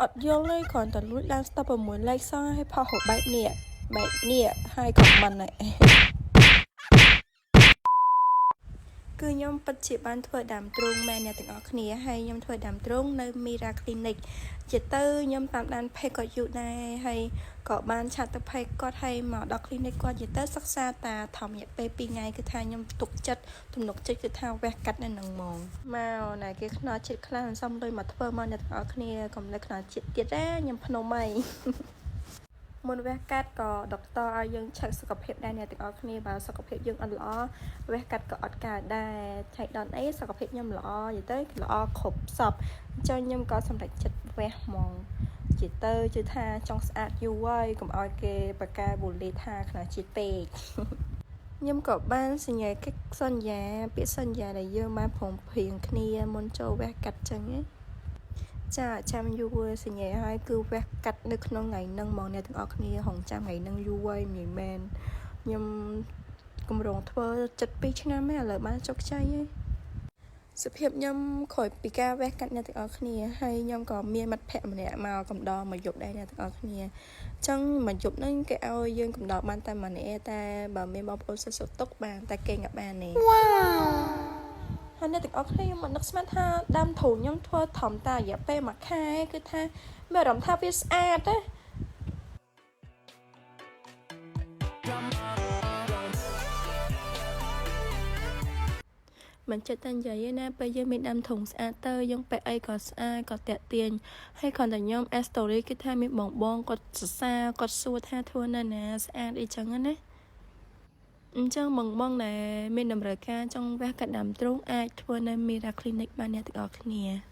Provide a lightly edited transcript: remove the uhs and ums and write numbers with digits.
អត់យល់ទេគ្រាន់តែលួចឡើងស្តុប6លេខសោះឲ្យផុសរូបបែបនេះបែបនេះហើយ comment គឺខ្ញុំពិតជាបានធ្វើដើមទ្រូងមែនអ្នកទាំងអស់គ្នាហើយខ្ញុំធ្វើដើមទ្រូងនៅ Mira Clinic ជាទៅខ្ញុំតាមដាន page គាត់យូរដែរហើយក៏បាន chat ទៅ page គាត់ហើយមកដល់ clinic គាត់និយាយទៅសិក្សាតាធម្មរយៈពេល2ថ្ងៃគឺថាខ្ញុំទុកចិត្តទំនុកចិត្តគឺថាវះកាត់នៅនឹងហ្មងមកណែគេខ្នល់ចិត្តខ្លះសំលុយមកធ្វើមកអ្នកទាំងអស់គ្នាកុំលើខ្នល់ចិត្តទៀតណាខ្ញុំភ្នំហើយ មុនវះកាត់ក៏doctor ឲ្យយើងឆែកសុខភាពដែរអ្នកទាំងអស់គ្នាបើសុខភាពយើងអត់ល្អវះកាត់ក៏អត់កើតដែរឆែកដល់អីសុខភាពខ្ញុំល្អនិយាយទៅល្អគ្រប់សពអញ្ចឹងខ្ញុំក៏សម្រេចចិត្តវះហ្មងជាទៅជឿថាចង់ស្អាតយូរហើយកុំឲ្យគេបកកែបូលីថាខ្នើជាតិពេក ខ្ញុំក៏បានសញ្ញាកិច្ចសន្យាពាក្យសន្យាដែលយើងបានព្រមព្រៀងគ្នាមុនចូលវះកាត់ចឹងណាចាចាំយូរសញ្ញាហើយគឺវះកាត់នៅក្នុងថ្ងៃហ្នឹងហ្មងអ្នកទាំងអស់គ្នារងចាំថ្ងៃហ្នឹងយូរហើយនិយាយមែនខ្ញុំកម្រងធ្វើចិត្ត2ឆ្នាំហើយឥឡូវបានជោគជ័យហើយសភាពខ្ញុំក្រោយពីការវះកាត់អ្នកទាំងអស់គ្នាហើយខ្ញុំក៏មានមិត្តភ័ក្តិម្នាក់មកកំដរមកយប់ដែរអ្នកទាំងអស់គ្នាអញ្ចឹងមួយយប់ហ្នឹងគេឲ្យយើងកំដរបានតែម្នាក់តែបើមានបងប្អូនសុខសុខទុកបានតែគេងអត់បានទេហើយអ្នកទាំងអស់គ្នាខ្ញុំមិននឹកស្មានថាដើមទ្រូងខ្ញុំធ្វើធំតារយៈពេលមួយខែគឺថាមានអារម្មណ៍ថាវាស្អាតណា មិនចិត្តតែនិយាយទេណាពេលយើងមានដើមធុងស្អាតទៅយើងពាក់អីក៏ស្អាតក៏តាក់ទាញហើយគ្រាន់តែខ្ញុំ add story គឺថាមានបងបងគាត់សរសើរគាត់សួរថាធ្វើនៅណាស្អាតអីចឹងណាអញ្ចឹងបងបងដែលមានតម្រូវការចង់វះកាត់ដើមទ្រូងអាចធ្វើនៅ Mira Clinic បានអ្នកទាំងអស់គ្នា។